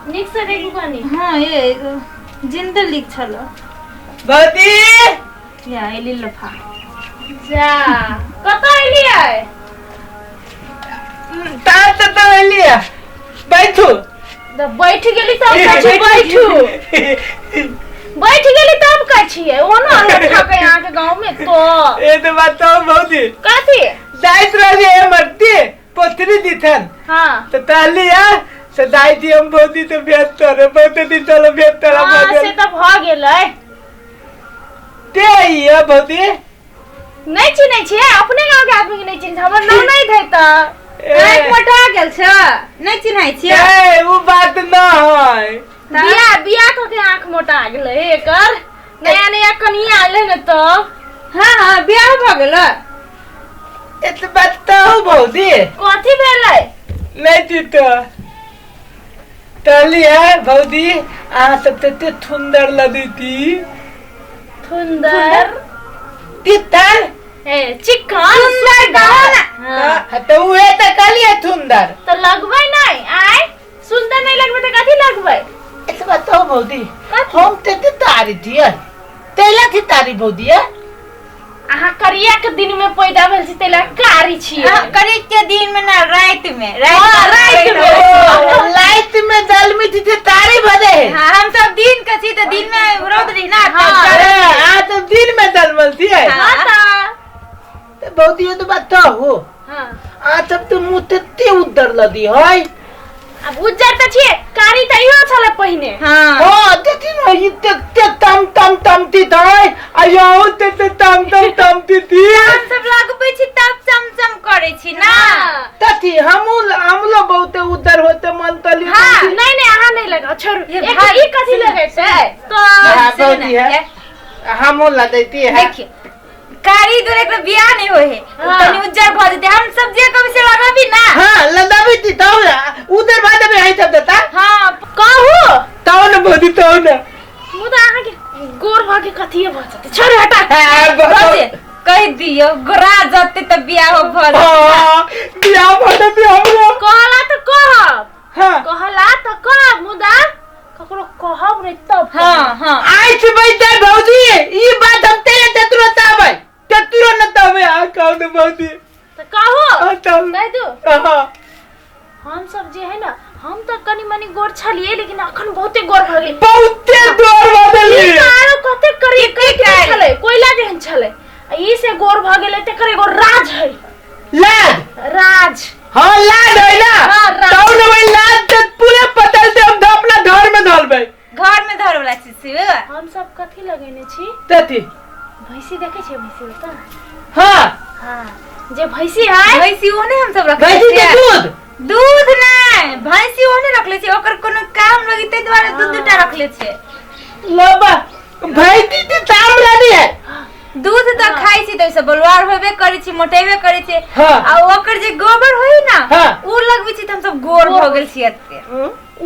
नीक से देखू कनी। हाँ ये जिंदल लिख छल। भौजी या एली लफा। जा कतऽ एलियै? तार तऽ तऽ एलियै, बैठू। तऽ बैठ गेली तब कहै छी बैठू, बैठ गेली तब कहै छियै। ओना लफा के अहाँके गाँव में तो ए तो बात तो भौजी कथी जाइत रहलियै एमहर पथरी दिथन। हाँ। तो कहली है से दाई दी हम भौजी तो भेंट करे बहुते दिन चलो भेंट करे। हाँ, से तऽ भऽ गेलै। ते ये भौजी नहि चिन्है छियै? अपने गाँव के आदमी के नहि चिन्है? हमर नाम नहि धै तऽ आँखि मोटा गेल छ, नहि चिन्है छियै? ए उ बात न है। बियाह बियाह कऽ के आँख मोटा गेलै एकर, नया नया कनिया आयल ने तब। हाँ हाँ, बियाह भऽ गेल। एत बात तो भौजी कथी भेलै? नहीं जीत कहली है भौजी अहाँ सब तते थुंदर लदी थी। थुंदर तितर ए चिकन सुंदर कहो ना। हाँ। तो उहे तो कहली है थुंदर। तऽ लगबै नहि आय, सुंदर नहि लगबै तऽ कथी लगबै? एत बात तो भौजी कथी? हम तते तारी थी तेला थी तारी भौजी है। अहाँ करिया के दिन में पैदा भेल छी तैला कारी छियै। हाँ, करीब के दिन में ना, रात में। हाँ, राति में। लाइट में जल में थी तारी भदे है। हाँ, हम सब दिन के छी तऽ दिन में रौद रही ना। हाँ। अरे आ तो दिन में जलमल थी है। हाँ। हाँ तऽ तो भौजी ये तो बात तो हो। हाँ। आ तब तो मुँह तते उदर लदी है। आब उज्जर तऽ छियै, कारी तऽ इहो छलै पहिने। हाँ। हाँ देखी न ई तते तम तम तम ती थी आ यहो तते तम तम तम ती थी। हम सब लगबै छी तब चमचम करै छी ना। हाँ। तथी हमू हमलो बहुते उदर होते मन तली। हाँ। नहीं नहीं, अहाँ नहीं लगाओ, छोड़ू। ये एक भाई, ई कथी लगेतै तऽ? हाँ, सुनू ना, भौजी है हमू लदैती है। देखिए कारी दूर एक बियाह नहीं होए है। हाँ। तनी उज्जर भऽ जेतै, हम सब जे कभी से लगाबी ना। हाँ लदाबी थी तब उधर बाद में आई सब देता। हाँ। कहू तब न भौजी तब न। मुदा अहाँके गोर भऽ के कथिए भऽ जेतै, छोड़ू हटा। हाँ, भौजी, कहि दियौ गोरा जते तऽ बियाह भऽ जेतै। हाँ, बियाह भऽ जेतै हमरो। कहला तऽ कहब। हाँ। कहला तऽ कहब, मुदा ककरो कहब नहि तब। हाँ हाँ। आई से बैठे भौजी ई बात हम तेरे तेतरो ताबै तेतरो न ताबै आ कहू न भौजी। तऽ कहू। हाँ, तब। कहि दू। हाँ। हम सब जे है ना, हम तऽ कनी मनी गोर छलियै, लेकिन अखन बहुते गोर भऽ गेल। बहुते गोर भऽ गेली। ई तऽ आरो कते करिए कते करिए छलै, कोयला जेहन छलै, आ ई से गोर भऽ गेलै तकर एगो राज है। लाद राज। हाँ लाद है ना। हाँ, राज। तब न वही लाद ते पूरे पतल से हम अपना घर में धरबै। घर में धर वाला चीज छै बा। हम सब कथी लगेने छी? तथी भैंसी देखे छियै? भैंसी होता। हाँ। हाँ, जे भैंसी है। भैंसी ओने हम सब रखले भैंसी के छियै। दूध। दूध नहि, भैंसी ओने रखले छियै, ओकर कोनो काम लगी ताहि दुआरे दू दूटा रखले छियै। लोबा भैंसी के दाम लगी है। दूध तऽ खाइ छी तऽ ओहिसँ बलुआर होबे करै छी, मोटेबे करै छी। हाँ। आ ओकर जे गोबर होइ ना, हाँ। ओ लगबै छी तऽ हमसब गोर भऽ गेल छी एते।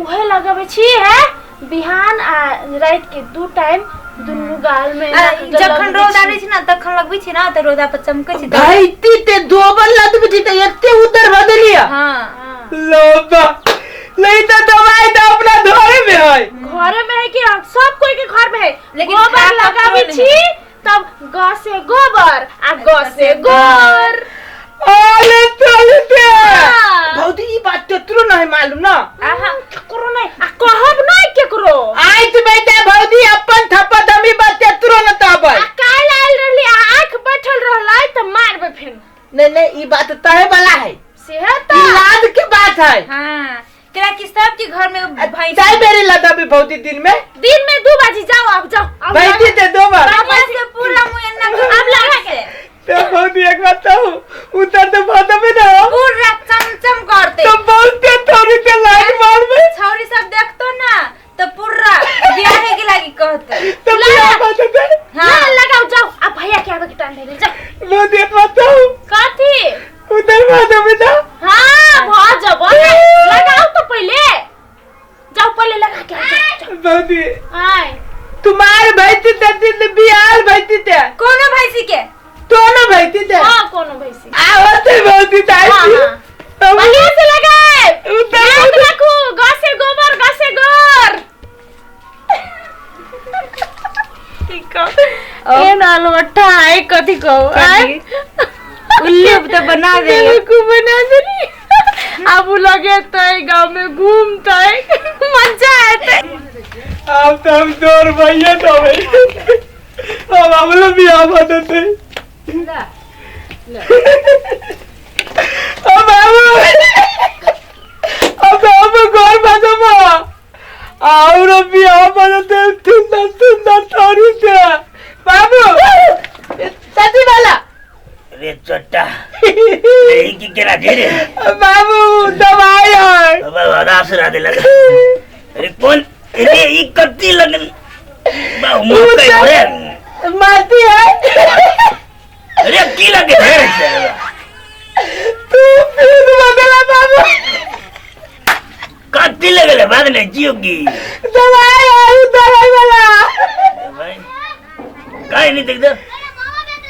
उहे लगबै छी है बिहान आ राति के दू टाइम दुनू गाल में। आ, एना कऽ के जखन लगबै रौदा छी। रहै छै ना तखन लगबै छी ना तऽ रौदा पर चमकै छै तऽ। भैंसी ते दोबर लदबी थी ते एते उधर बदलिया। हाँ। हाँ। लोबा नहीं तो दवाई तो अपना घरे में है। घरे में है कि सब कोई के घर में है, लेकिन गोबर खा ककरो लगाबै नहीं। छी तब ग से गोबर आ ग से गोर। आले चलते। हाँ। भौजी ई बात तेतरो नहीं मालूम ना। आहा। केकरो नहीं आ कहब नहीं केकरो। आइ से बैठे भौजी अपन थप्पा दमी बात तेतरो न ताबै। आ काल्हि आयल रहली आ आँख बैठल रहलै तऽ मारबै फेन। नहीं नहीं, ई बात तहे वाला है। सेहे ई तऽ लाद के बात है। हाँ, केला कि सबके घर में भैंसी। चाय बेरी लदाबी भौजी दिन में। दिन में 2 बाजी जाओ, अब जाओ अब भैंसी लगा- ते 2 बार। बढ़िया से पूरा मुँह एना अब लगा के। तो भौजी एक बात कहूँ, उतर तो बहुत में ना हो। पूरा चमचम करते। तो बहुते थोड़ी ते लाइन मारबे। छौरी सब देखतो ना तो पूरा बियाहे के लागी कहते। तो बियाह बात है। हाँ। ना लगाओ जाओ, अब भैया के आवे के टाइम भे गेल, जाओ। भौजी एक बात कहूँ। कथी? उधर बात में ना। हाँ, भ जबो ने। लगाओ तो पहले। जाओ पहले लगा के आओ, जाओ, जाओ। भौजी। आय। तुम्हार भैंसी ते दिन बियाह भैंसी ते। कोनो भैंसी के? दोनों भैंसी ते। हाँ, कोनो भैंसी। आवत है भौजी ताई। हाँ, हाँ। बढ़िया से लगाए। उधर याद भौजी। रखू, ग से गोबर, ग से गोर। लोटा है कथी कहू आय? उल्लू तो बना दे। बेवकूफ बना देली। अब उ लगेतै गाँव में घूमतै मजा एतै। अब तो हम तोर भैया तो अब हम लोग बियाह बदलते। अब अब हम घर बदलबो और बियाह बदलते सुंदर सुंदर थारू से बाबू चाची वाला। रे चट्टा रे की केना जे रे बाबू दवाई है बाबा रास रा दे लग। अरे कौन रे ई कत्ती लगन बा मुंह पे रे मारती है। अरे की लगे रे तू फिर बदला बाबू कत्ती लगले बाद ने जियो की दवाई है दवाई वाला भाई काई नहीं देखदा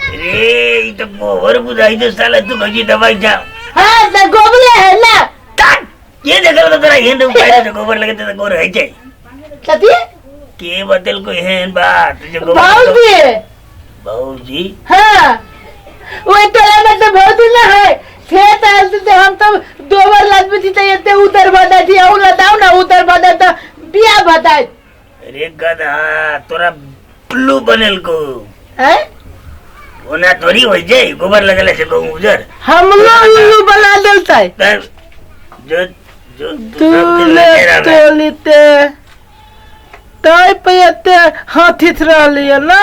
रे ई तो गोबर बुझाई तो साला तू कजी दवाई जा। हां त गोबले है ना टाट ये देखल तो तोरा एहन उपाय तो गोबर लगे तो गोर है जाए कथी के बदल को एहन बात जे गोबर भौजी भौजी। हां ओए तोरा में तो भौजी ना है खेत आयल तो हम तो दोबर लदबी थी तो एते उधर बदा थी औ लदाओ ना उधर बदा तो बिया बताए। अरे गधा तोरा उल्लू बनेल को हैं ओना थोड़ी हो जाए गोबर लगले से गहूं उजर हम लोग उल्लू बना देलतै। जो जो तू ले तोलिते तय पे एते हाथी रहलिए ना।